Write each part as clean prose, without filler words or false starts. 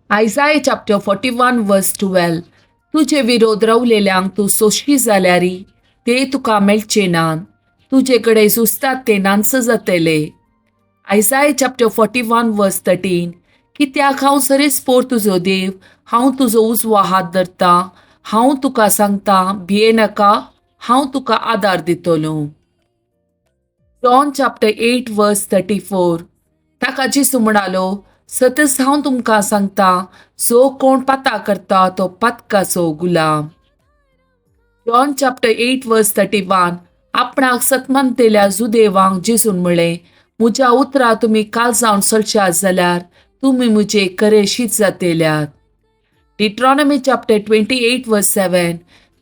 Isaiah chapter 41 verse 12, तुजे विरोध रावलेल्यांक तूं सोंशी जाल्यारी ते तुका मेळचे नात, तुजे कडेन झुजतात ते नानस जातले. Isaiah chapter 41 verse 13, कित्याक हांव सरेस्पोर तुजो देव, हांव तुजो उजवो हात धरतां, हांव तुका सांगतां भियेनाका, हांव तुका आदार दितलो. John chapter 8 verse 34, ताका जेजू म्हणालो, सतच हांव तुमकां सांगता, जो कोण पाता करता तो पातकाचो गुलाम. John chapter 8 verse 31, आपणाक सतमनतेल्या जुदेवांक जेजून म्हळें, म्हज्या उतरां तुमी काल जावन चलशात जाल्यार तुमी म्हजे करेशीत जातेल्यात. Deuteronomy chapter 28 verse 7,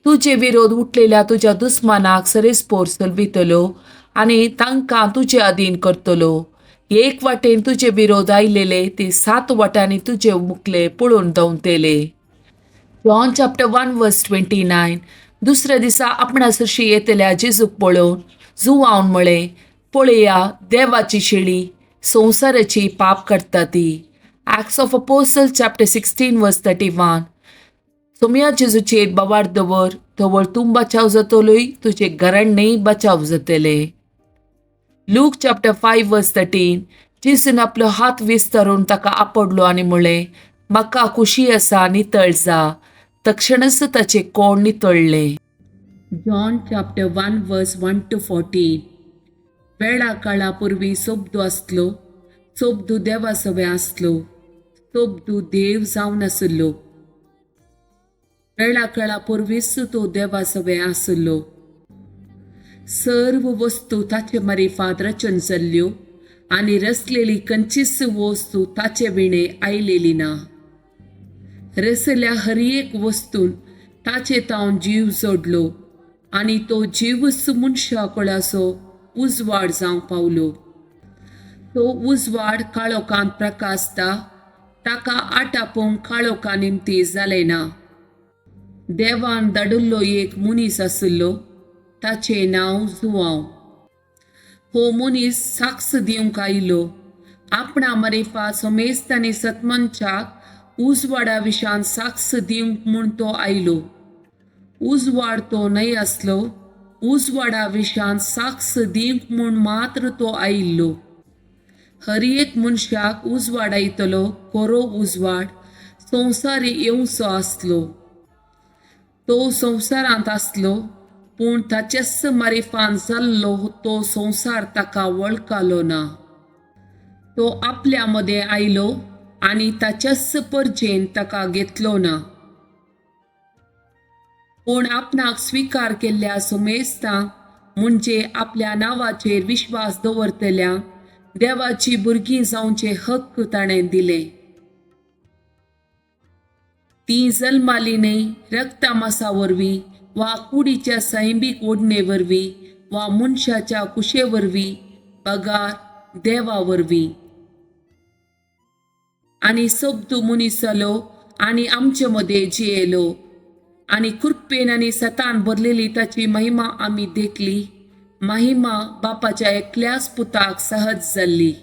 तुजे विरोध उठलेल्या तुज्या दुस्मानाक सरेस्पोर चलवितलो आनी तांकां तुजे अधीन करतलो. एक वाटेन तुजे विरोध आयलेले ते 7 वाटांनी तुजे मुखले पळोवन दवतले. John chapter 1 verse 29, दुसऱ्या दिसा आपणा सरशी येतल्या जेजूक पळोवन जुवावन म्हळें, पळया देवाची शेळी, संवसाराची पाप करता ती. Acts of Apostle chapter 16 verse 31, Somaiya जेजूचेर बवार दवर, तवळ तूं बचाव जातलोय, तुजे घराण्णेय बचाव जातले. लूक चॅप्टर 5 वर्स 13, जेजून आपलो हात विस्तारून ताका आपडलो आनी म्हळें, म्हाका खुशी आसा, नितळ जा. तक्षणच ताचें कोण नितळ्ळें. John chapter 1 verse 1 to 14, वेळा काळा पूर्वी सोबदू आसलो, सोबदू देवा सवें आसलो, सोबदू देव जावन आसलो. वेळा काळा पूर्वीच तो देवा सवें आसलो. सर्व वस्तू ताचे मारिफात रचन जाल्ल्यो आनी रचलेली खंयचीच वस्तू ताचे विणे आयलेली ना. रचल्या हर एक वस्तून ताचे तावन जीव जोडलो आनी तो जीवच मनशा कुळाचो उजवाड जावंक पावलो. तो उजवाड काळोखांत प्रकाशता, ताका आटापूंक काळोखा निमती जालें ना. देवान धाडिल्लो एक मनीस आशिल्लो, ताचें नांव जुवांव. हो मनीस साक्ष दिवंक आयलो, आपणा मारिफात समेस्त आनी सतमनच्याक उजवाडा विशान साक्ष दिवंक म्हूण तो आयलो. उजवाड तो न्हय आसलो, उजवाडा विशान साक्ष दिवंक म्हूण मात्र तो आयिल्लो. हर एक मनशाक उजवाडायतलो खरो उजवाड संवसारी येवचो आसलो. तो संवसारांत आसलो, पूण ताचेच मारिफान जाल्लो तो संवसार ताका वळखलो ना. तो आपल्या मदें आयलो आनी ताच्याच परजेन ताका घेतलो ना. पूण आपणाक स्विकार केल्ल्या सुमेस्तांक, म्हणजे आपल्या नांवाचेर विश्वास दवरतल्यांक, देवाची भुरगीं जावचे हक्क ताणें दिले. ती जल्माली न्हय रक्तामासा वरवीं वा कुडीच्या सैमीक ओडणे वरवीं वा मनशाच्या कुशे वरवीं, बगार देवा वरवीं. आनी शब्द मनीस जालो आनी आमचे मदें जियेलो आनी कृपेन आनी सतान भरलेली ताची महिमा आमी देखली, महिमा बापाच्या एकल्याच पुताक सहज जाल्ली.